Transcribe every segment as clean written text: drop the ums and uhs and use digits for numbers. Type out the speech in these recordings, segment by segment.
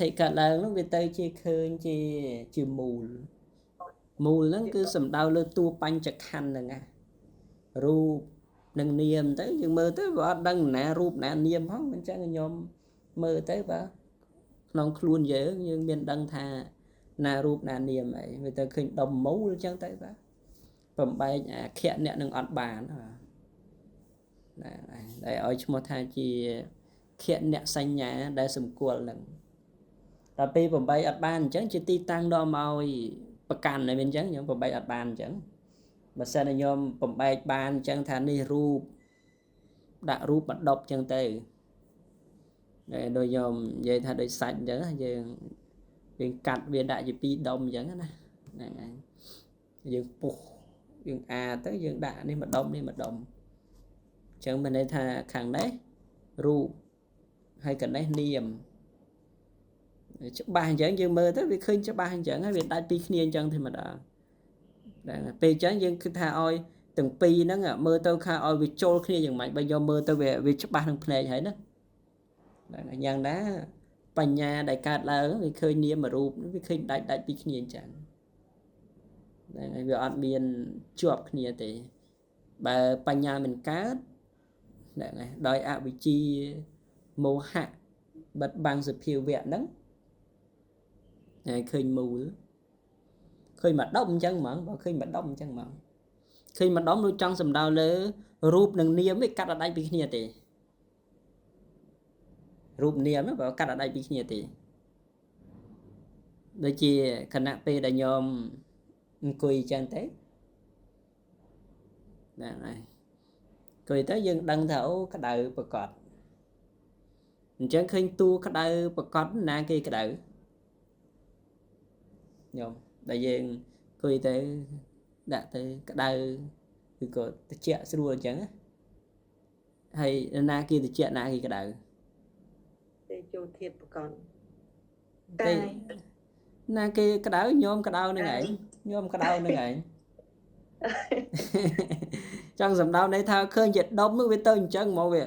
ធិកើតឡើងនោះវាទៅជាឃើញជាមូលមូលហ្នឹងគឺសំដៅលើតួបញ្ចខណ្ឌហ្នឹងណារូបនិងនាមទៅយើងមើលទៅវាអត់ដឹងណារូបណានាមផងមិនចឹងខ្ញុំមើលទៅបាទក្នុងខ្លួនយើងយើងមានដឹងថាណារូបណានាមអីវាទៅឃើញដុំមូលអញ្ចឹងទៅបាទបំបែកអាខៈអ្នកនឹងអត់បានបាទណាដែលឲ្យឈ្មោះថាជាខៈអ្នកសញ្ញាដែលសម្គាល់នឹងដល់ពេលបំបែកអត់បានអញ្ចឹងជាទីតាំងដល់មកឲ្យប្រកាន់តែមានអញ្ចឹងខ្ញុំបំបែកអត់បានអញ្ចឹងបើសិនតែខ្ញុំបំបែកបានអញ្ចឹងថានេះរូបដាក់រូបមកដប់អញ្ចឹងទៅដែលដូចខ្ញុំនិយាយថាដូចសាច់អញ្ចឹងយើងយើងកាត់វាដាក់ជាពីរដុំអញ្ចឹងណាហ្នឹងហើយយើងពុះយើងអាទៅយើងដាក់នេះមួយដុំនេះមួយដុំអញ្ចឹងមានន័យថាខាងនេះរូបហើយកនេះនាមច្បាស់អញ្ចឹងយើងមើលទៅវាឃើញច្បាស់អញ្ចឹងហើយវាដាច់ពីគ្នាអញ្ចឹងធម្មតាហ្នឹងពេលអញ្ចឹងយើងគិតថាឲ្យទាំងពីរហ្នឹងមើលទៅថាឲ្យវាចូលគ្នាយ៉ាងម៉េចបើយកមើលទៅវាច្បាស់នឹងភ្នែកហើយណាហ្នឹងយ៉ាងណាបញ្ញាដែលកើតឡើងវាឃើញនាមរូបវាឃើញដាច់ដាច់ពីគ្នាអញ្ចឹងហ្នឹងហើយវាអត់មានជាប់គ្នាទេបើបញ្ញាមិនកើតហ្នឹងហើយដោយអវិជ្ជាមោហៈបិទបាំងសភាវៈហ្នឹងហើយឃើញមូលឃើញមួយដុំអញ្ចឹងហ្មងបើឃើញមួយដុំអញ្ចឹងហ្មងឃើញមួយដុំដូចចង់សំដៅលើរូបនិងនាមឯងកាត់អត់ដាច់ពីគ្នាទេរូបនាមបើកាត់អត់ដាច់ពីគ្នាទេដូចជាខណៈពេលដែលញោមអង្គុយអញ្ចឹងទៅហ្នឹងហើយអង្គុយទៅយើងដឹងថាអូក្តៅប្រកបអញ្ចឹងឃើញតួក្តៅប្រកបណាគេក្តៅញោមដែលយើងអង្គុយទៅដាក់ទៅក្តៅឬក៏ត្រជាក់ស្រួលអញ្ចឹងហើយណាគេត្រជាក់ណាគេក្តៅ ទេចូលធាតប្រកប ទេណាគេក្តៅញោមក្តៅនឹងឯងញោមក្តៅនឹងឯងចង់សំដៅន័យថាឃើញជាដុំនោះវាទៅអញ្ចឹងហ្មងវា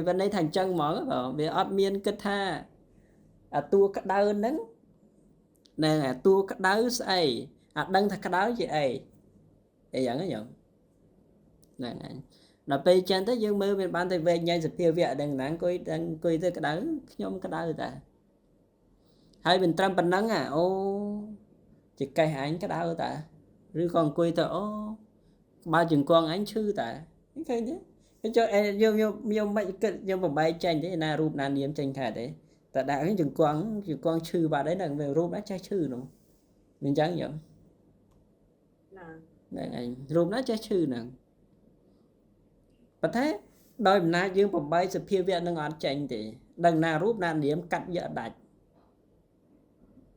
វាន័យថាអញ្ចឹងហ្មងបាទវាអត់មានគិតថាអាតួក្តៅហ្នឹងនឹងអាតួក្តៅស្អីអាដឹងថាក្តៅជាអីអីយ៉ាងហ្នឹងហ្នឹងហើយដល់ពេលចឹងទៅយើងមើលមានបានទៅវែកញែកសភាវៈដឹងណាអង្គុយដឹងអង្គុយទៅក្តៅខ្ញុំក្តៅតាហើយមិនត្រឹមប៉ុណ្ណឹងអូចកេះអញក្តៅតាឬក៏អង្គុយទៅអូក្បាលជង្គង់អញឈឺតាឃើញទេចុះយើងយកមិនគិតយើងបំបែកចេញទេណារូបណានាមចេញថាទេតែដាក់ជង្គង់ជង្គង់ឈឺបាត់ហើយហ្នឹងវារូបណាចេះឈឺនោះមិនអញ្ចឹងញោម ណា ហ្នឹងឯងរូបណាចេះឈឺហ្នឹងប៉ុន្តែដោយអំណាចយើងបំបែកសភាវៈនឹងអត់ចេញទេដឹងណារូបណានាមកាត់យកដាច់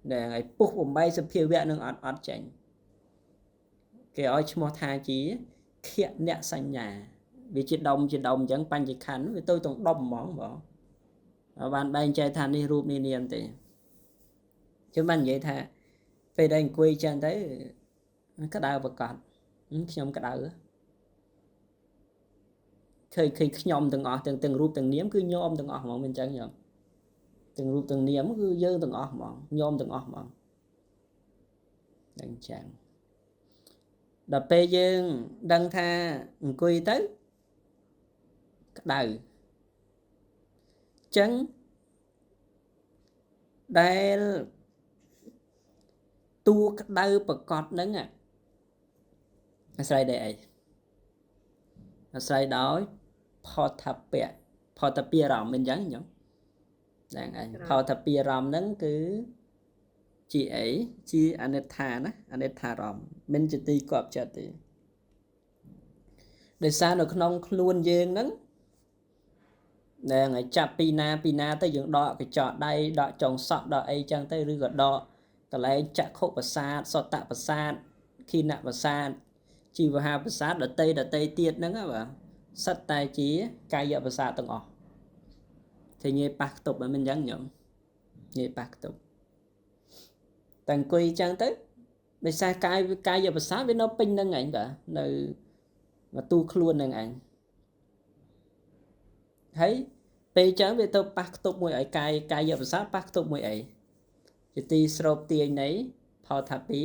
ហ្នឹងហើយពុះបំបែកសភាវៈនឹងអត់អត់ចេញគេឲ្យឈ្មោះថាជាខៈអ្នកសញ្ញាវាជាដុំជាដុំអញ្ចឹងបញ្ញខណ្ឌវាទៅទាំងដុំហ្មងបងបានបែងចែកថានេះរូបនេះនាមទេខ្ញុំបាននិយាយថាពេលដែលអង្គុយចឹងទៅក្តៅប្រកបខ្ញុំក្តៅឃើញឃើញខ្ញុំទាំងអស់ទាំងទាំងរូបទាំងនាមគឺញោមទាំងអស់ហ្មងមិនអញ្ចឹងញោមទាំងរូបទាំងនាមគឺយើងទាំងអស់ហ្មងញោមទាំងអស់ហ្មងអញ្ចឹងដល់ពេលយើងដឹងថាអង្គុយទៅក្តៅអញ្ចឹងដែលតួក្តៅប្រកបហ្នឹងអាស្រ័យដោយអីអាស្រ័យដោយផតពៈផតពីអារម្មណ៍មិនអញ្ចឹងញោមហ្នឹងឯងផតពីអារម្មណ៍ហ្នឹងគឺជាអីជាអនិច្ចាណាអនិច្ចារម្មណ៍មិនជាទីគប់ចិត្តទេដោយសារនៅក្នុងខ្លួនយើងហ្នឹងហ្នឹងហើយចាប់ពីណាពីណាទៅយើងដកកញ្ចក់ដៃដកចុងសក់ដកអីចឹងទៅឬក៏ដកកន្លែងចក្ខុប្រសាទសតប្រសាទខិនប្រសាទជីវហាប្រសាទដតីដតីទៀតហ្នឹងបាទសិតតែជាកាយប្រសាទទាំងអស់គេងាយប៉ះខ្ទប់មិនអញ្ចឹងញោមងាយប៉ះខ្ទប់តែអង្គុយចឹងទៅដោយសារកាយកាយប្រសាទវានៅពេញហ្នឹងឯងបាទនៅមកទូខ្លួនហ្នឹងឯងហើយពេលចឹងវាទៅប៉ះខ្ទប់មួយឲ្យកាយកាយប្រសាទប៉ះខ្ទប់មួយអី ជាទីស្រូបទាញនៃផោថពា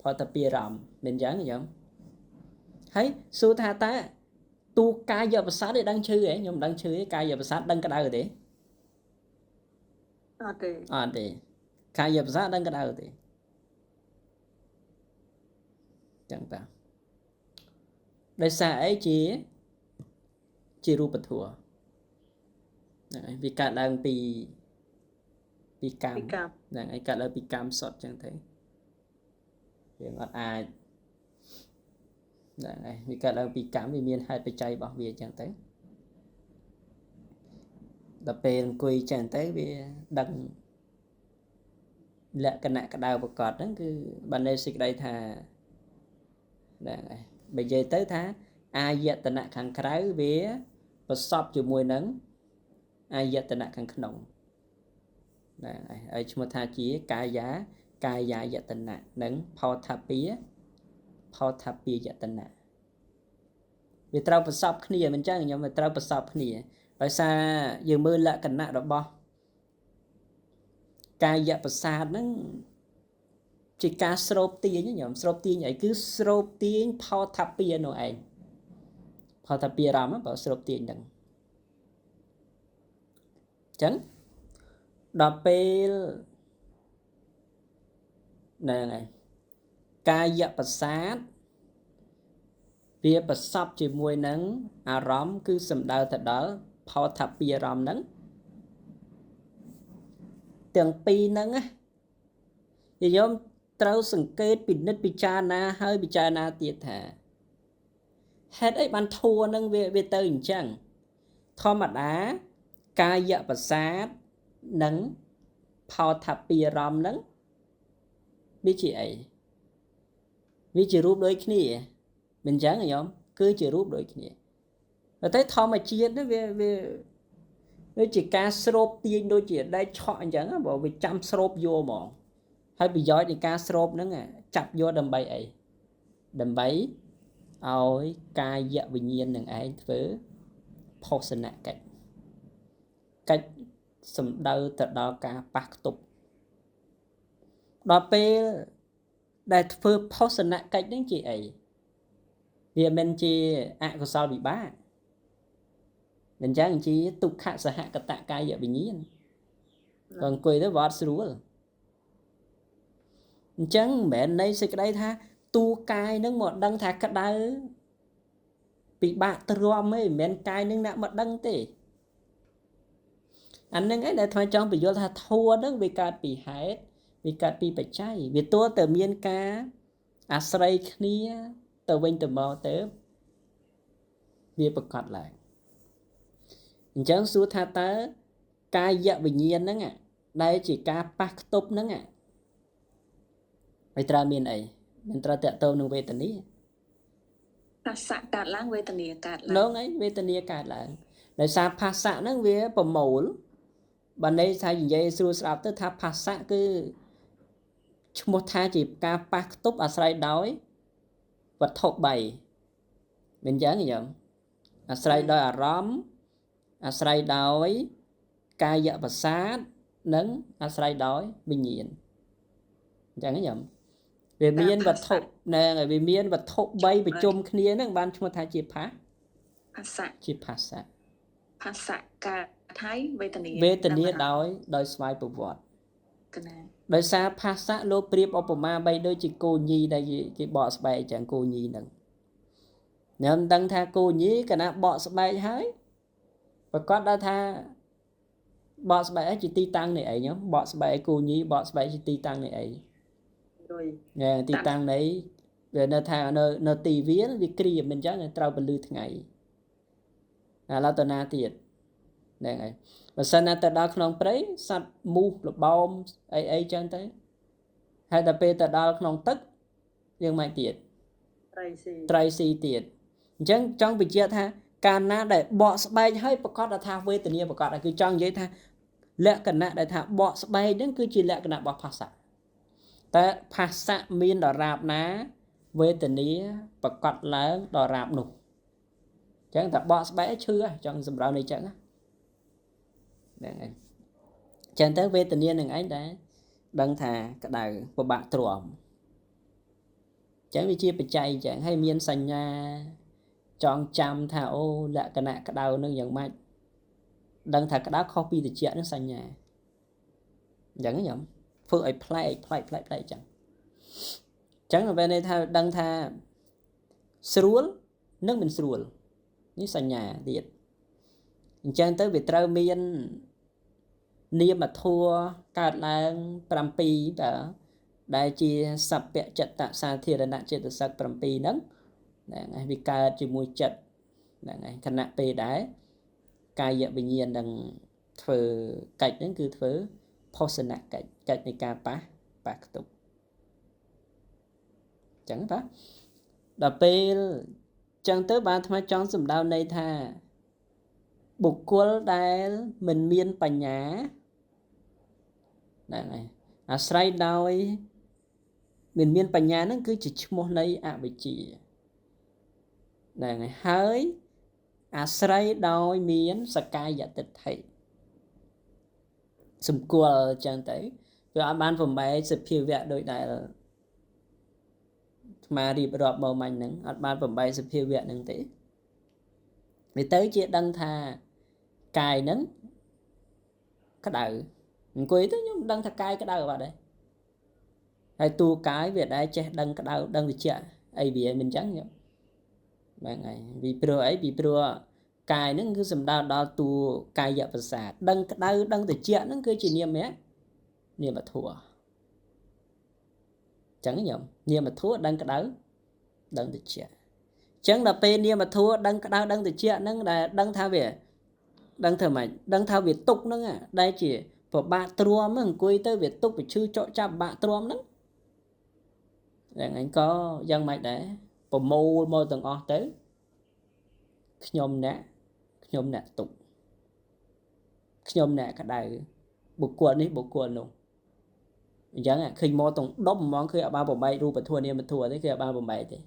ផោថពារម្មណ៍មិនចឹងញោមហើយសួរថាតើទូកាយប្រសាទឯងដឹងឈឺហ៎ខ្ញុំមិនដឹងឈឺទេកាយប្រសាទដឹងក្តៅទេ អត់ទេ អត់ទេកាយប្រសាទដឹងក្តៅទេចឹងតាដោយសារអីជារូបធម៌ហ្នឹងហើយវាកើតឡើងពីកម្មហ្នឹងហើយកើតឡើងពីកម្មសុទ្ធចឹងទៅយើងអត់អាចហ្នឹងហើយវាកើតឡើងពីកម្មវាមានហេតុបច្ច័យរបស់វាចឹងទៅដល់ពេលអង្គុយចឹងទៅវាដឹងលក្ខណៈក្តៅប្រកបហ្នឹងគឺបានន័យសេចក្តីថាហ្នឹងហើយបើនិយាយទៅថាអាយតនៈខាងក្រៅវាប្រសពជាមួយនឹងអាយតនៈខាងក្នុងហ្នឹងហើយឈ្មោះថាជាកាយាកាយាយតនៈនិងផោថពាផោថពាយតនៈវាត្រូវប្រសពគ្នាមិនចឹងខ្ញុំវាត្រូវប្រសពគ្នាដោយសារយើងមើលលក្ខណៈរបស់កាយប្រសាទហ្នឹងជាការស្រូបទាញខ្ញុំស្រូបទាញអីគឺស្រូបទាញផោថពានោះឯងផោថពារម្មណ៍បើស្រូបទាញហ្នឹងអញ្ចឹងដល់ពេលហ្នឹងហើយកាយប្រសាទវាប្រសពជាមួយនឹងអារម្មណ៍គឺសំដៅទៅដល់ផោថពារម្មណ៍ហ្នឹងទាំងពីរហ្នឹងណាញោមត្រូវសង្កេតពិនិត្យពិចារណាហើយពិចារណាទៀតថាហេតុអីបានធัวហ្នឹងវាទៅអញ្ចឹងធម្មតាកាយប្រសាទនិងផោថពារម្មណ៍ហ្នឹងវាជាអីវាជារូបដូចគ្នាមិនអញ្ចឹងញោមគឺជារូបដូចគ្នាតែធម្មជាតិនេះវាជាការស្រូបទាញដូចជាដែកឆក់អញ្ចឹងបើវាចាំស្រូបយកហ្មងហើយប្រយោជន៍នៃការស្រូបហ្នឹងចាប់យកដើម្បីអីដើម្បីឲ្យកាយវិញ្ញាណនឹងឯងធ្វើផុសនកិច្ចកិច្ចសំដៅទៅដល់ការប៉ះខ្ទប់ដល់ពេលដែលធ្វើផុសនកិច្ចហ្នឹងជាអីវាមិនជាអកុសលវិបាកមិនចឹងជាទុក្ខសហកតកាយវិញ្ញាណក៏អង្គុយទៅវាអត់ស្រួលអញ្ចឹងមិនមែនន័យសេចក្តីថាតួកាយនឹងមកដឹងថាក្តៅពិបាកទ្រាំទេមិនមែនកាយនឹងអ្នកមកដឹងទេអានឹងឯងដែលថ្មចង់បញ្យល់ថាធัวនឹងវាកើតពីហេតុវាកើតពីបច្ច័យវាទល់តែមានការអាស្រ័យគ្នាទៅវិញទៅមកទៅវាប្រកបឡើងអញ្ចឹងសួរថាតើកាយវិញ្ញាណហ្នឹងដែលជាការប៉ះខ្ទប់ហ្នឹងវាត្រូវមានអីមិនត្រូវតាក់ទងនឹងវេទនា ផាសៈកើតឡើងវេទនាកើតឡើង ហ្នឹងឯងវេទនាកើតឡើងដោយសារផាសៈហ្នឹងវាប្រមូលបើន័យថានិយាយស្រួលស្ដាប់ទៅថាផាសៈគឺឈ្មោះថាជាការប៉ះខ្ទប់អាស្រ័យដោយវត្ថុ3មិនចឹងទេញោមអាស្រ័យដោយអារម្មណ៍អាស្រ័យដោយកាយប្រសាទនិងអាស្រ័យដោយវិញ្ញាណអញ្ចឹងទេញោមវាមានវត្ថុហ្នឹងហើយវាមានវត្ថុ3ប្រជុំគ្នាហ្នឹងបានឈ្មោះថាជាផា សៈ ជាផាសៈ ផាសៈកើតហើយវេទនា វេទនាដោយស្វ័យប្រវត្តិ កណា ដោយសារផាសៈលោកប្រៀបឧបមាបីដូចជាគោញីដែលគេបកស្បែកអញ្ចឹងគោញីហ្នឹងញោមដឹងថាគោញីកាលណាបកស្បែកហើយប្រកាសដល់ថាបកស្បែកជាទីតាំងនៃអីញោមបកស្បែកគោញីបកស្បែកជាទីតាំងនៃអីណែទីតាំងនៃវានៅថានៅទីវាលវាគ្រាមិនអញ្ចឹងត្រូវពលឺថ្ងៃឥឡូវទៅណាទៀតហ្នឹងហើយបើសិនណាទៅដល់ក្នុងព្រៃសត្វមូសល្បោមអីអីចឹងទៅហើយដល់ពេលទៅដល់ក្នុងទឹកយើងមិនទៀតត្រីស៊ីទៀតអញ្ចឹងចង់បញ្ជាក់ថាកាលណាដែលបកស្បែកហើយប្រកាសថាវេទនាប្រកាសគឺចង់និយាយថាលក្ខណៈដែលថាបកស្បែកហ្នឹងគឺជាលក្ខណៈរបស់ផាសៈតែផាសៈមានដរាបណាវេទនាប្រកាសឡើងដរាបនោះអញ្ចឹងតែបកស្បែកឈឺចង់សម្រាប់នេះអញ្ចឹងហ្នឹងឯងចឹងទៅវេទនានឹងឯងដែរ ដឹងថាក្តៅពិបាកទ្រាំចឹងវាជាបច្ច័យចឹងហើយមានសញ្ញាចងចាំថាអូលក្ខណៈក្តៅនឹងយ៉ាងម៉េចដឹងថាក្តៅខុសពីត្រជាក់នឹងសញ្ញាអញ្ចឹងខ្ញុំធ្វើឲ្យប្លែកប្លែកប្លែកប្លែកចឹងចឹងពេលនេះថាដឹងថាស្រួលនិងមិនស្រួលនេះសញ្ញាទៀតអញ្ចឹងទៅវាត្រូវមាននាមធម៌កើតឡើង7តើដែលជាសព្វចិត្តសាធារណចេតសិក7ហ្នឹងហ្នឹងហើយវាកើតជាមួយចិត្តហ្នឹងហើយខណៈពេលដែរកាយវិញ្ញាណនឹងធ្វើកិច្ចហ្នឹងគឺធ្វើផុសនកិច្ចកិច្ចនៃការប៉ះខ្ទប់ចឹងបាទដល់ពេលចឹងទៅបានអាត្មាចង់សម្ដៅន័យថាបុគ្គលដែលមិនមានបញ្ញាហ្នឹងហើយអាស្រ័យដោយមិនមានបញ្ញាហ្នឹងគឺជាឈ្មោះនៃអវិជ្ជាហ្នឹងហើយហើយអាស្រ័យដោយមានសកាយទិដ្ឋិសម្គាល់ចឹងទៅវាអត់បានបំបែកសភាវៈដោយដែលអាត្មារៀបរាប់មកមិញហ្នឹងអត់បានបំបែកសភាវៈហ្នឹងទេវាទៅជាដឹងថាកាយហ្នឹងក្តៅអង្គុយទៅខ្ញុំដឹងថាកាយក្តៅបាត់ហើយហើយតួកាយវាដែរចេះដឹងក្តៅដឹងត្រជាក់អីវាមិនចឹងខ្ញុំហ្នឹងហើយពីព្រោះអីពីព្រោះកាយហ្នឹងគឺសំដៅដល់តួកាយប្រសាទដឹងក្តៅដឹងត្រជាក់ហ្នឹងគឺជានាមធម៌ចឹងខ្ញុំនាមធម៌ដឹងក្តៅដឹងត្រជាក់ចឹងដល់ពេលនាមធម៌ដឹងក្តៅដឹងត្រជាក់ហ្នឹងដែលដឹងថាវាដឹងធ្វើម៉េចដឹងថាវាទុកហ្នឹងដែលជាពិបាកទ្រាំអង្គុយទៅវាទុកវាឈឺចុកចាប់ពិបាកទ្រាំហ្នឹងហ្នឹងឯងក៏យ៉ាងម៉េចដែរប្រមូលមកទាំងអស់ទៅខ្ញុំអ្នកទុកខ្ញុំអ្នកក្តៅបុគ្គលនេះបុគ្គលនោះអញ្ចឹងឃើញមកទាំងដុំហ្មងឃើញអត់បានបំបែករូបធម៌នាមធម៌ទេគឺអត់បានបំបែកទេ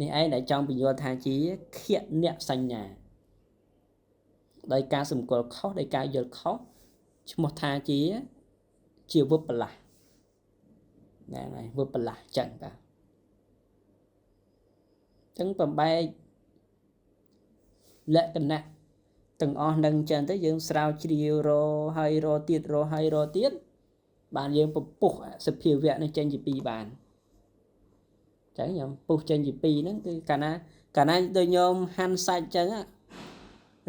នេះឯងដែលចង់បញ្យល់ថាជាខណៈសញ្ញាដោយការសម្គាល់ខុសដោយការយល់ខុសឈ្មោះថាជាវិបលាសហ្នឹងហើយវិបលាសចឹងបាទចឹងបំបែកលក្ខណៈទាំងអស់នឹងចឹងទៅយើងស្រាវជ្រាវរហើយរទៀតរហើយរទៀតបានយើងពពុះសភាវៈនឹងចេញជាពីរបានចឹងខ្ញុំពុះចេញជាពីរហ្នឹងគឺកាលណាដូចញោមហាន់សាច់ចឹង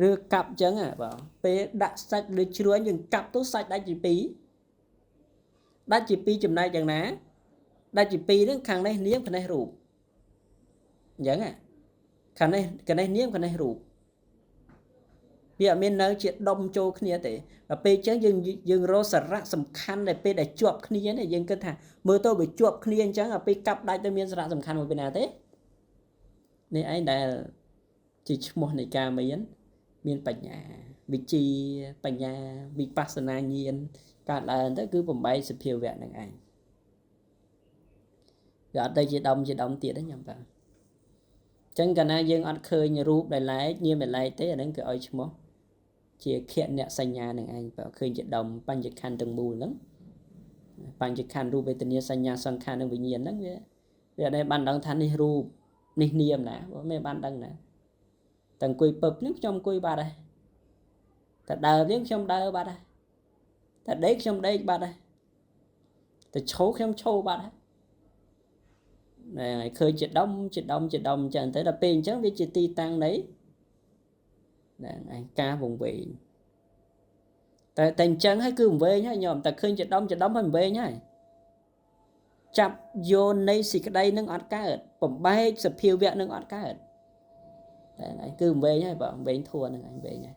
ឬកាប់ចឹងបាទពេលដាក់សាច់លើជ្រួញយើងកាប់ទៅសាច់ដាច់ជាពីរដាច់ជាពីរចំណែកយ៉ាងណាដាច់ជាពីរហ្នឹងខាងនេះនាមខាងនេះរូបអញ្ចឹងខាងនេះនាមខាងនេះរូបវាអត់មាននៅជាដុំចូលគ្នាទេដល់ពេលអញ្ចឹងយើងរកសារៈសំខាន់ដែលពេលដែលជាប់គ្នានេះយើងគិតថាមើលទៅវាជាប់គ្នាអញ្ចឹងដល់ពេលកាប់ដាច់ទៅមានសារៈសំខាន់មកពីណាទេនេះឯងដែលជាឈ្មោះនៃការមានបញ្ញាវិជ្ជាបញ្ញាវិបស្សនាញាណកើតឡើងទៅគឺបំបែកសភាវៈនឹងឯងវាអត់ទៅជាដុំទៀតទេញ៉ាំបាទអញ្ចឹងកាលណាយើងអត់ឃើញរូបដែលឡែកនាមដែលឡែកទេអាហ្នឹងគឺឲ្យឈ្មោះជាខណៈសញ្ញានឹងឯងបើឃើញជាដុំបញ្ញខណ្ឌទាំងមូលហ្នឹងបញ្ញខណ្ឌរូបវេទនាសញ្ញាសង្ខារនិងវិញ្ញាណហ្នឹងវាអត់បានដឹងថានេះរូបនេះនាមណាបើមិនបានដឹងណាតែអង្គុយពឹបនេះខ្ញុំអង្គុយបាត់ហើយតែដើរនេះខ្ញុំដើរបាត់ហើយតែដេកខ្ញុំដេកបាត់ហើយតែឈោខ្ញុំឈោបាត់ហើយហ្នឹងហើយឃើញជាដុំជាដុំជាដុំអញ្ចឹងទៅដល់ពេលអញ្ចឹងវាជាទីតាំងនៃហ្នឹងឯងការវង្វេងតែអញ្ចឹងហើយគឺវង្វេងហើយញោមតែឃើញជាដុំជាដុំហើយវង្វេងហើយចាប់យកនៃសេចក្តីនឹងអត់កើតបំបែកសភាវៈនឹងអត់កើតតែឯងគឺវង្វេងហើយបើវង្វេងធัวហ្នឹងឯងវង្វេងហើយ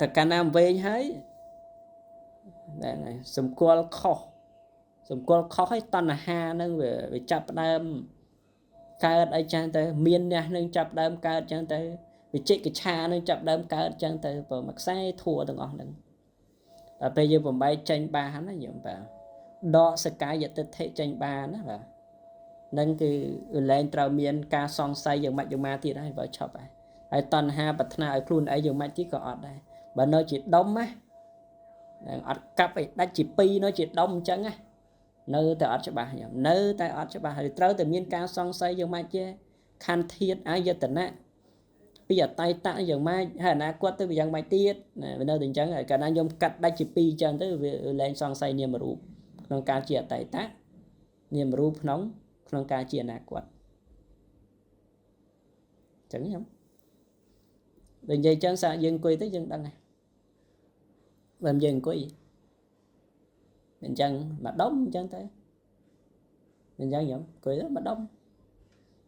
តែកាលណាវង្វេងហើយហ្នឹងហើយសម្គាល់ខុសសម្គាល់ខុសហើយតណ្ហាហ្នឹងវាចាប់ផ្ដើមកើតអីចឹងទៅមានអ្នកនឹងចាប់ដើមកើតចឹងទៅវិជិកិច្ឆានឹងចាប់ដើមកើតចឹងទៅបើមួយខ្សែធัวទាំងអស់ហ្នឹងដល់ពេលយើងបំបែកចេញបានណាញោមបាទដកសកាយទិដ្ឋិចេញបានណាបាទនឹងគឺលែងត្រូវមានការសង្ស័យយ៉ាងម៉េចយ៉ាងម៉ាទៀតហើយបើឈប់ហើយហើយតណ្ហាប្រាថ្នាឲ្យខ្លួនឯងយ៉ាងម៉េចទៀតក៏អត់ដែរបើនៅជាដុំណា នឹងអត់កាប់ឲ្យដាច់ជាពីរនោះជាដុំអញ្ចឹងណានៅតែអត់ច្បាស់ខ្ញុំនៅតែអត់ច្បាស់ហើយត្រូវតែមានការសង្ស័យយ៉ាងម៉េចទេខន្ធធាតុអាយតនៈពីអតីតយ៉ាងម៉េចហើយអនាគតទៅវាយ៉ាងម៉េចទៀតណាវានៅតែអញ្ចឹងហើយកាលណាខ្ញុំកាត់ដាច់ជាពីរអញ្ចឹងទៅវាលែងសង្ស័យនាមរូបក្នុងការជាអតីតនាមរូបក្នុងក្នុងការជាអនាគតអញ្ចឹងខ្ញុំដូចនិយាយអញ្ចឹងសាកយើងអង្គុយទៅយើងដឹងហើយបើមិនយើងអង្គុយអញ្ចឹងមកដុំអញ្ចឹងទៅអញ្ចឹងខ្ញុំអង្គុយទៅមកដុំ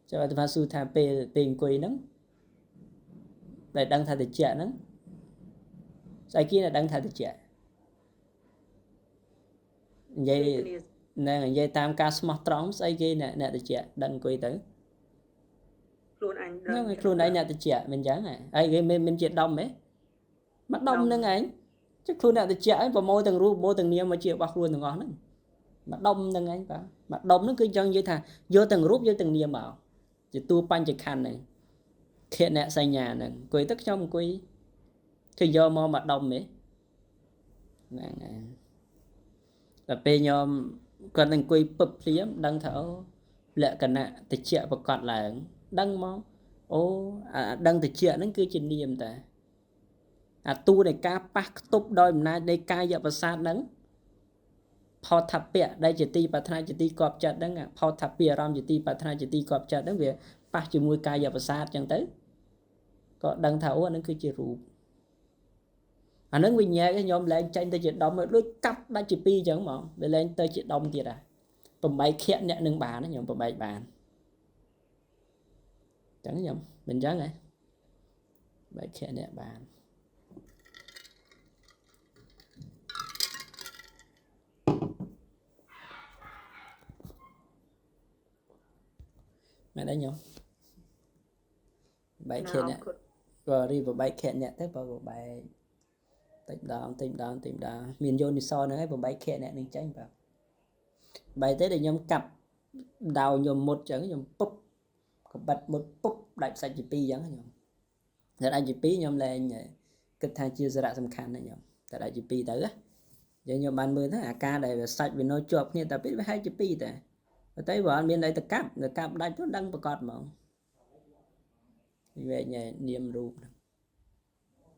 ចាំអាត្មាសួរថាពេលពេលអង្គុយហ្នឹងដែលដឹងថាតិចហ្នឹងស្អីគេដែលដឹងថាតិចនិយាយ វេទនា ហ្នឹងនិយាយតាមការស្មោះត្រង់ស្អីគេអ្នកអ្នកតិចដឹងអង្គុយទៅ ខ្លួនអញដឹង ហ្នឹងហើយខ្លួនឯងអ្នកតិចមិនអញ្ចឹងហ៎ហើយគេមិនមិនជាដុំហ៎មកដុំហ្នឹងឯងចុះខ្លួនអ្នកតិចឯងប្រមូលទាំងរូបប្រមូលទាំងនាមមកជារបស់ខ្លួនទាំងអស់ហ្នឹងមកដុំហ្នឹងឯងបាទមកដុំហ្នឹងគឺចង់និយាយថាយកទាំងរូបយកទាំងនាមមកជាតួបញ្ចខណ្ឌហ្នឹងខណៈសញ្ញាហ្នឹងអង្គុយទៅខ្ញុំអង្គុយគឺយកមកមកដុំហ៎ហ្នឹងហើយដល់ពេលញោមគាត់នឹងអង្គុយពឹបភ្លាមដឹងថាអូលក្ខណៈតិចប្រកបឡើងដឹងមកអូអាដឹងតិចហ្នឹងគឺជានាមតាអាតួនៃការប៉ះខ្ទប់ដោយអំណាចនៃកាយប្រសាទហ្នឹងផោថពៈដែលជាទីប្រាថ្នាជាទីគប់ចិត្តហ្នឹងផោថពៈអារម្មណ៍ជាទីប្រាថ្នាជាទីគប់ចិត្តហ្នឹងវាប៉ះជាមួយកាយប្រសាទអញ្ចឹងទៅក៏ដឹងថាអូអាហ្នឹងគឺជារូបអាហ្នឹងវាញែកខ្ញុំលែងចេញទៅជាដុំដូចកាប់ដាច់ជាពីរអញ្ចឹងហ្មងវាលែងទៅជាដុំទៀតហ่ะបំបែកខៈអ្នកនឹងបានខ្ញុំបំបែកបានអញ្ចឹងខ្ញុំមិនអញ្ចឹងហ៎បែកខៈអ្នកបានមែនទេញោមបែក ណា ខៈអ្នក អរគុណ ក៏រីបបែកខៈអ្នកទៅបើបបែកតិចម្ដងតិចម្ដងតិចម្ដងមានយោនិសោហ្នឹងឯងបបែកខៈអ្នកនឹងចេញបាទបែកទៅដែលខ្ញុំកាប់ដាវខ្ញុំមុតអញ្ចឹងខ្ញុំពុបកបិតមុតពុបដាច់សាច់ជាពីរអញ្ចឹងខ្ញុំតែដាច់ជាពីរខ្ញុំលែងគិតថាជាសារៈសំខាន់ណាខ្ញុំតែដាច់ជាពីរទៅណាយើងខ្ញុំបានមើលថាអាការដែលវាសាច់វានៅជាប់គ្នាតែពេលវាហែកជាពីរតែប៉ុន្តែបើអត់មានអីទៅកាប់ទៅកាប់ដាច់ទៅដឹងប្រកាសហ្មងវាញ៉ែនាមរូបហ្នឹង